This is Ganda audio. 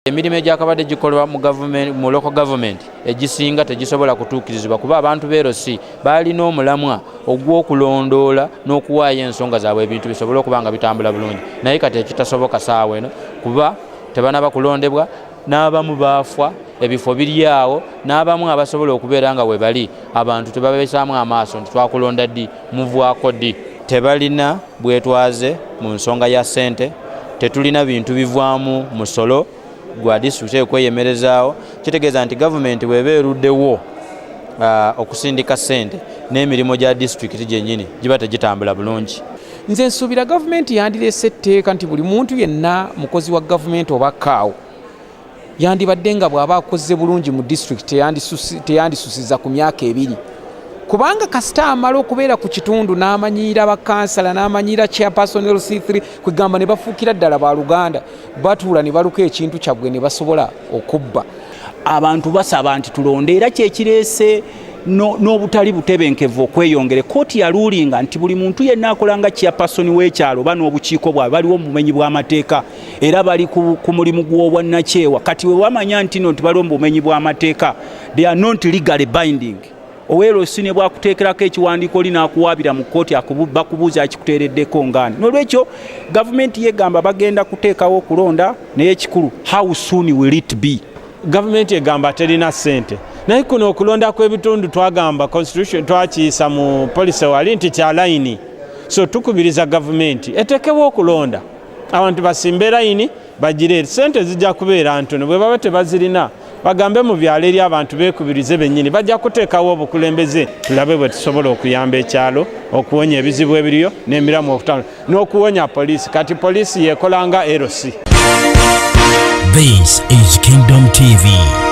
Emirimu egyakabadde gikolwa mu government, mu local government egisinga tegisobola kutuukirizibwa kuba abantu b'e LC balina omulamwa ogw'okulondoola n'okuwaayo ensonga zaabwe, ebintu bisobole okuba nga bitambula bulungi. Naye kati ekitasoboka saawa eno kuba tebanaba kulondebwa, n'abamu baafa, ebifo biri awo, n'abamu abasobola okubeera nga we bali abantu tebabeesaamu amaaso nti twakulonda ddi, muvaako ddi. Tebalina bwetwaze mu nsonga ya ssente, tetulina bintu bivaamu musolo gwa disitulikiti ekweyemerezaawo. Kitegeeza nti gavumenti bw'eba eruddewo okusindika ssente, n'emirimu gya disitulikiti gyennyini giba tegitambula bulungi. Nze nsuubira gavumenti yandireese etteeka nti buli muntu yenna mukozi wa gavumenti oba kaawo yandibadde nga bw'aba akoze bulungi mu disitulikiti teyandisusiza ku myaka 2, kubanga kasita amala okubeera ku kitundu n'amanyiira bakansala, n'amanyiira chairperson LC3, kwegamba ne bafuukira ddala baluganda, batuula ne baluka ekintu kyabwe ne basobola okubba. Abantu basaba nti tulonde, era kyekireese n'obutali butebenkevu okweyongera. Kooti yarulinga nti buli muntu yenna akola nga chairperson w'ekyalo oba n'obukiiko bwabwe baliwo mu bumenyi bw'amateeka era bali ku mulimu gw'obwannakyewa. Kati we wamanya nti no nti baliwo mu bumenyi bw'amateeka, they are not legally binding. Owa LC ne bwakuteekerako ekiwandiiko, oli n'akuwaabira mu kkooti, bakubuuza akikuteereddeko ngaani. N'olwekyo gavumenti yegamba bagenda kuteekawo okulonda, naye ekikulu, how soon will it be? Gavumenti egamba terina ssente, naye kuno okulonda kw'ebitundu twagamba constitution twakiyisa mu policy wali nti kya layini. So tukubiriza gavumenti etekewo okulonda, abantu basimbe layini bagire, sente zijja kubeera ntono. Bwe baba tebazirina, bagambe mu byalo eri abantu beekubirize bennyini, bajja kuteekawo obukulembeze, tulabe bwe tusobola okuyamba ekyalo okuwonya ebizibu ebiriyo n'emiramu okutambula n'okuwonya poliisi. Kati poliisi yekola nga LC. This is Kingdom TV.